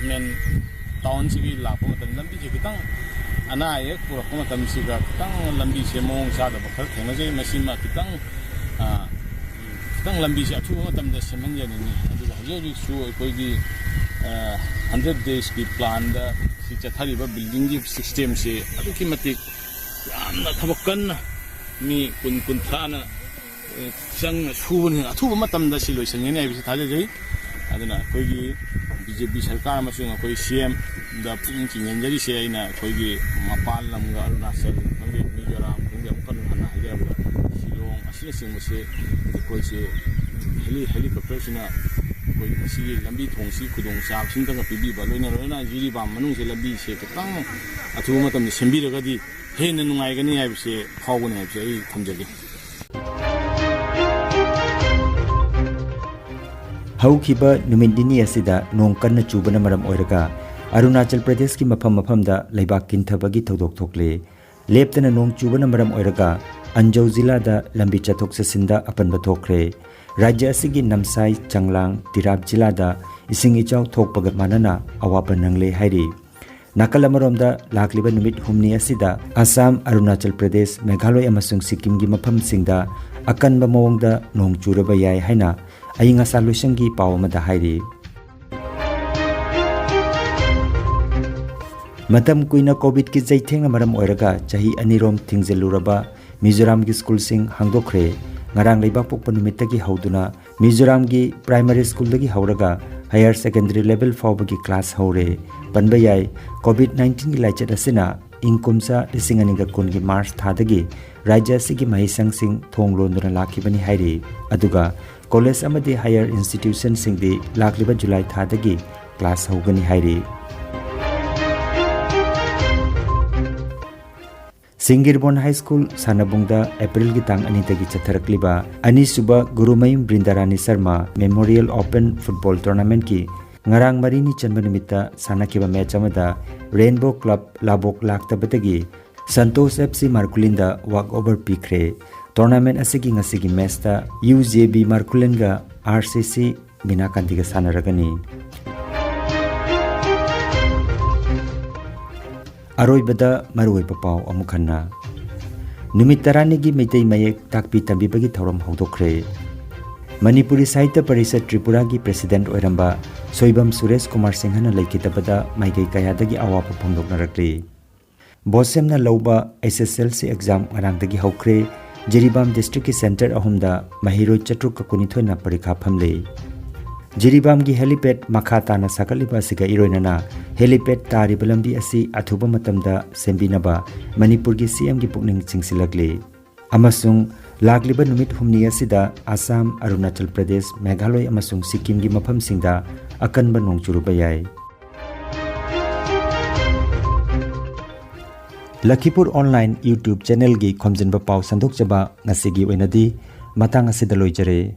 ꯃꯦꯟ ꯇꯥꯎꯟꯁꯤꯒꯤ ꯂꯥꯛꯄ ꯃꯇꯝꯗ ꯂꯝꯕꯤꯁꯦ ꯈꯤꯇꯪ ꯑꯅꯥ ꯑꯌꯦꯛ ꯄꯨꯔꯛꯄ ꯃꯇꯝꯁꯤꯒ ꯈꯤꯇꯪ ꯂꯝꯕꯤꯁꯦ ꯃꯑꯣꯡ ꯆꯥꯗꯕ ꯈꯔ ꯊꯦꯡꯅꯖꯩ꯫ ꯃꯁꯤꯃ ꯈꯤꯇꯪ, ꯑ, ꯈꯤꯇꯪ ꯂꯝꯕꯤꯁꯦ ꯑꯊꯨꯕ ꯃꯇꯝꯗ ꯁꯦꯝꯍꯟꯖꯅꯤꯡꯉꯤ꯫ ꯑꯗꯨꯒ ꯍꯧꯖꯤꯛ ꯍꯧꯖꯤꯛꯁꯨ ꯑꯩꯈꯣꯏꯒꯤ, ꯑ, hundred days ꯀꯤ plan ꯗ ꯁꯤ ꯆꯠꯊꯔꯤꯕ building ꯒꯤ system ꯁꯦ ꯑꯗꯨꯛꯀꯤ ꯃꯇꯤꯛ ꯌꯥꯝꯅ ꯊꯕꯛ ꯀꯟꯅ ꯃꯤ ꯀꯨꯟ ꯀꯨꯟꯊ꯭ꯔꯥꯅ, ꯑ, ꯆꯪꯅ ꯁꯨꯕꯅꯤꯅ ꯑꯊꯨꯕ ꯃꯇꯝꯗ ꯁꯤ ꯂꯣꯏꯁꯤꯟꯒꯅꯤ ꯍꯥꯏꯕꯁꯤ ꯊꯥꯖꯖꯩ꯫ ꯑꯗꯨꯅ ꯑꯩꯈꯣꯏꯒꯤ ꯕꯤ ꯖꯦ ꯄꯤ ꯁꯔꯀꯥꯔ ꯑꯃꯁꯨꯡ ꯑꯩꯈꯣꯏ ꯁꯤ ꯑꯦꯝ ꯗ ꯄꯨꯛꯅꯤꯡ ꯆꯤꯡꯁꯤꯟꯖꯔꯤꯁꯦ ꯑꯩꯅ ꯑꯩꯈꯣꯏꯒꯤ ꯃꯄꯥꯟ ꯂꯝꯒ ꯑꯔꯨꯅꯥꯆꯜ ꯈꯪꯗꯦ, ꯃꯤꯖꯣꯔꯥꯝ ꯈꯪꯗꯦ, ꯑꯃꯨꯛꯀ ꯍꯟꯅ ꯍꯥꯏꯖꯔꯕꯗ ꯁꯤꯂꯣꯡ ꯑꯁꯤꯅꯆꯤꯡꯕꯁꯦ ꯑꯩꯈꯣꯏꯁꯦ heli-, helicopter ꯁꯤꯅ ꯑꯩꯈꯣꯏ ꯃꯁꯤꯒꯤ ꯂꯝꯕꯤ ꯊꯣꯡꯁꯤ ꯈꯨꯗꯣꯡ ꯆꯥꯕꯁꯤꯡꯇꯪꯒ ꯄꯤꯕꯤꯕ, ꯂꯣꯏꯅ ꯂꯣꯏꯅ ꯖꯤꯔꯤꯕꯥꯝ ꯃꯅꯨꯡꯁꯦ ꯂꯝꯕꯤꯁꯦ ꯈꯤꯇꯪ ꯑꯊꯨꯕ ꯃꯇꯝꯗ ꯁꯦꯝꯕꯤꯔꯒꯗꯤ ꯍꯦꯟꯅ ꯅꯨꯡꯉꯥꯏꯒꯅꯤ ꯍꯥꯏꯕꯁꯦ ꯐꯥꯎꯒꯅꯤ ꯍꯥꯏꯕꯁꯦ ꯑꯩ ꯊꯝꯖꯒꯦ꯫ ꯍꯧꯈꯤꯕ ꯅꯨꯃꯤꯠ ꯅꯤꯅꯤ ꯑꯁꯤꯗ ꯅꯣꯡ ꯀꯟꯅ ꯆꯨꯕꯅ ꯃꯔꯝ ꯑꯣꯏꯔꯒ ꯑꯔꯨꯅꯥꯆꯜ ꯄ꯭ꯔꯗꯦꯁꯀꯤ ꯃꯐꯝ ꯃꯐꯝꯗ ꯂꯩꯕꯥꯛ ꯀꯤꯟꯊꯕꯒꯤ ꯊꯧꯗꯣꯛ ꯊꯣꯛꯂꯦ꯫ ꯂꯦꯞꯇꯅ ꯅꯣꯡ ꯆꯨꯕꯅ ꯃꯔꯝ ꯑꯣꯏꯔꯒ ꯑꯟꯖꯧ ꯖꯤꯂꯥꯗ ꯂꯝꯕꯤ ꯆꯠꯊꯣꯛ ꯆꯠꯁꯤꯟꯗ ꯑꯄꯟꯕ ꯊꯣꯛꯈ꯭ꯔꯦ꯫ ꯔꯥꯖ꯭ꯌ ꯑꯁꯤꯒꯤ ꯅꯝꯁꯥꯏ, ꯆꯪꯂꯥꯡ, ꯇꯤꯔꯥꯞ ꯖꯤꯂꯥꯗ ꯏꯁꯤꯡ ꯏꯆꯥꯎ ꯊꯣꯛꯄꯒ ꯃꯥꯟꯅꯅ ꯑꯋꯥꯕ ꯅꯪꯂꯦ ꯍꯥꯏꯔꯤ꯫ ꯅꯥꯀꯜ ꯑꯃꯔꯣꯝꯗ, ꯂꯥꯛꯂꯤꯕ ꯅꯨꯃꯤꯠ ꯍꯨꯝꯅꯤ ꯑꯁꯤꯗ ꯑꯁꯥꯝ, ꯑꯔꯨꯅꯥꯆꯜ ꯄ꯭ꯔꯗꯦꯁ, ꯃꯦꯘꯥꯂꯣꯏ ꯑꯃꯁꯨꯡ ꯁꯤꯛꯀꯤꯝꯒꯤ ꯃꯐꯝꯁꯤꯡꯗ ꯑꯀꯟꯕ ꯃꯑꯣꯡꯗ ꯅꯣꯡ ꯆꯨꯔꯕ ꯌꯥꯏ ꯍꯥꯏꯅ ꯑꯏꯪ ꯑꯁꯥ ꯂꯣꯏꯁꯪꯒꯤ ꯄꯥꯎ ꯑꯃꯗ ꯍꯥꯏꯔꯤ꯫ ꯃꯇꯝ ꯀꯨꯏꯅ ꯀꯣꯚꯤꯗꯀꯤ ꯆꯩꯊꯦꯡꯅ ꯃꯔꯝ ꯑꯣꯏꯔꯒ ꯆꯍꯤ ꯑꯅꯤꯔꯣꯝ ꯊꯤꯡꯖꯤꯜꯂꯨꯔꯕ ꯃꯤꯖꯣꯔꯥꯝꯒꯤ ꯁ꯭ꯀꯨꯜꯁꯤꯡ ꯍꯥꯡꯗꯣꯛꯈ꯭ꯔꯦ꯫ ꯉꯔꯥꯡ ꯂꯩꯕꯥꯛꯄꯣꯛꯄ ꯅꯨꯃꯤꯠꯇꯒꯤ ꯍꯧꯗꯨꯅ ꯃꯤꯖꯣꯔꯥꯝꯒꯤ primary school ꯗꯒꯤ ꯍꯧꯔꯒ higher secondary level ꯐꯥꯎꯕꯒꯤ class ꯍꯧꯔꯦ꯫ ꯄꯟꯕ ꯌꯥꯏ, ꯀꯣꯚꯤꯗ nineteen ꯒꯤ ꯂꯥꯏꯆꯠ ꯑꯁꯤꯅ ꯏꯪ ꯀꯨꯝꯖꯥ ꯂꯤꯁꯤꯡ ꯑꯅꯤꯒ ꯀꯨꯟꯒꯤ ꯃꯥꯔꯆ ꯊꯥꯗꯒꯤ ꯔꯥꯖ꯭ꯌ ꯑꯁꯤꯒꯤ ꯃꯍꯩꯁꯪꯁꯤꯡ ꯊꯣꯡ ꯂꯣꯟꯗꯨꯅ ꯂꯥꯛꯈꯤꯕꯅꯤ ꯍꯥꯏꯔꯤ꯫ ꯑꯗꯨꯒ ꯀꯣꯂꯦꯖ ꯑꯃꯗꯤ ꯍꯥꯌꯔ ꯏꯟꯁꯇꯤꯇ꯭ꯌꯨꯁꯟꯁꯤꯡꯗꯤ ꯂꯥꯛꯂꯤꯕ ꯖꯨꯂꯥꯏ ꯊꯥꯗꯒꯤ ꯀ꯭ꯂꯥꯁ ꯍꯧꯒꯅꯤ ꯍꯥꯏꯔꯤ꯫ ꯁꯤꯡꯒꯤꯔꯕꯣꯟ ꯍꯥꯏ ꯁ꯭ꯀꯨꯜ ꯁꯥꯟꯅꯕꯨꯡꯗ ꯑꯦꯄ꯭ꯔꯤꯜꯒꯤ ꯇꯥꯡ ꯑꯅꯤꯗꯒꯤ ꯆꯠꯊꯔꯛꯂꯤꯕ ꯑꯅꯤꯁꯨꯕ Gurumayum Brindarani Sharma memorial open football ꯇꯣꯔꯅꯥꯃꯦꯟꯠꯀꯤ ꯉꯔꯥꯡ ꯃꯔꯤꯅꯤ ꯆꯟꯕ ꯅꯨꯃꯤꯠꯇ ꯁꯥꯟꯅꯈꯤꯕ ꯃꯦꯆ ꯑꯃꯗ ꯔꯦꯟꯕꯣ ꯀ꯭ꯂꯕ ꯂꯥꯕꯣꯛ ꯂꯥꯛꯇꯕꯗꯒꯤ ꯁꯟꯇꯣꯁ ꯑꯦꯐ ꯁꯤ ꯃꯥꯔꯀꯨꯂꯤꯟꯗ ꯋꯥꯛ ꯑꯣꯚꯔ ꯄꯤꯈ꯭ꯔꯦ꯫ ꯇꯣꯔꯅꯥꯃꯦꯟꯠ ꯑꯁꯤꯒꯤ ꯉꯁꯤꯒꯤ ꯃꯦꯆꯇ ꯌꯨ ꯖꯦ ꯕꯤ ꯃꯥꯔꯀꯨꯂꯤꯟꯒ ꯑꯥꯔ ꯁꯤ ꯁꯤ ꯃꯤꯅꯥꯀꯥꯟꯇꯤꯒ ꯁꯥꯟꯅꯔꯒꯅꯤ꯫ ꯑꯔꯣꯏꯕꯗ ꯃꯔꯨꯑꯣꯏꯕ ꯄꯥꯎ ꯑꯃꯨꯛ ꯍꯟꯅ꯫ ꯅꯨꯃꯤꯠ ꯇꯔꯥꯅꯤꯒꯤ ꯃꯩꯇꯩ ꯃꯌꯦꯛ ꯇꯥꯛꯄꯤ ꯇꯝꯕꯤꯕꯒꯤ ꯊꯧꯔꯝ ꯍꯧꯗꯣꯛꯈ꯭ꯔꯦ꯫ ꯃꯅꯤꯄꯨꯔꯤ ꯁꯥꯍꯤꯇ꯭ꯌ ꯄꯔꯤꯁꯠ ꯇ꯭ꯔꯤꯄꯨꯔꯥꯒꯤ ꯄ꯭ꯔꯦꯁꯤꯗꯦꯟꯠ ꯑꯣꯏꯔꯝꯕ ꯁꯣꯏꯕꯝ ꯁꯨꯔꯦꯁ ꯀꯨꯃꯥꯔ ꯁꯤꯡꯍꯅ ꯂꯩꯈꯤꯗꯕꯗ ꯃꯥꯏꯀꯩ ꯀꯌꯥꯗꯒꯤ ꯑꯋꯥꯕ ꯐꯣꯡꯗꯣꯛꯅꯔꯛꯂꯤ꯫ ꯕꯣꯁꯦꯝꯅ ꯂꯧꯕ ꯑꯦꯁ ꯑꯦꯁ ꯑꯦꯜ ꯁꯤ ꯑꯦꯛꯖꯥꯝ ꯉꯔꯥꯡꯗꯒꯤ ꯍꯧꯈ꯭ꯔꯦ꯫ ꯖꯤꯔꯤꯕꯥꯝ ꯗꯤꯁꯇ꯭ꯔꯤꯛꯀꯤ ꯁꯦꯟꯇꯔ ꯑꯍꯨꯝꯗ ꯃꯍꯩꯔꯣꯏ ꯆꯥꯇ꯭ꯔꯨꯛꯀ ꯀꯨꯟꯅꯤꯊꯣꯏꯅ ꯄꯔꯤꯈꯥ ꯐꯝꯂꯤ꯫ ꯖꯤꯔꯤꯕꯥꯝꯒꯤ ꯍꯦꯂꯤꯄꯦꯗ ꯃꯈꯥ ꯇꯥꯅ ꯁꯥꯒꯠꯂꯤꯕ ꯑꯁꯤꯒ ꯏꯔꯣꯏꯅꯅ ꯍꯦꯂꯤꯄꯦꯗ ꯇꯥꯔꯤꯕ ꯂꯝꯕꯤ ꯑꯁꯤ ꯑꯊꯨꯕ ꯃꯇꯝꯗ ꯁꯦꯝꯕꯤꯅꯕ ꯃꯅꯤꯄꯨꯔꯒꯤ ꯁꯤ ꯑꯦꯝꯒꯤ ꯄꯨꯛꯅꯤꯡ ꯆꯤꯡꯁꯤꯜꯂꯛꯂꯤ꯫ ꯑꯃꯁꯨꯡ ꯂꯥꯛꯂꯤꯕ ꯅꯨꯃꯤꯠ ꯍꯨꯝꯅꯤ ꯑꯁꯤꯗ ꯑꯁꯥꯝ, ꯑꯔꯨꯅꯥꯆꯜ ꯄ꯭ꯔꯗꯦꯁ, ꯃꯦꯘꯥꯂꯣꯏ ꯑꯃꯁꯨꯡ ꯁꯤꯛꯀꯤꯝꯒꯤ ꯃꯐꯝꯁꯤꯡꯗ ꯑꯀꯟꯕ ꯅꯣꯡ ꯆꯨꯔꯨꯕ ꯌꯥꯏ꯫ ꯂꯈꯤꯄꯨꯔ ꯑꯣꯟꯂꯥꯏꯟ YouTube ꯆꯦꯅꯦꯜꯒꯤ ꯈꯣꯝꯖꯤꯟꯕ ꯄꯥꯎ ꯁꯟꯗꯣꯛꯆꯕ ꯉꯁꯤꯒꯤ ꯑꯣꯏꯅꯗꯤ ꯃꯇꯥꯡ ꯑꯁꯤꯗ ꯂꯣꯏꯖꯔꯦ꯫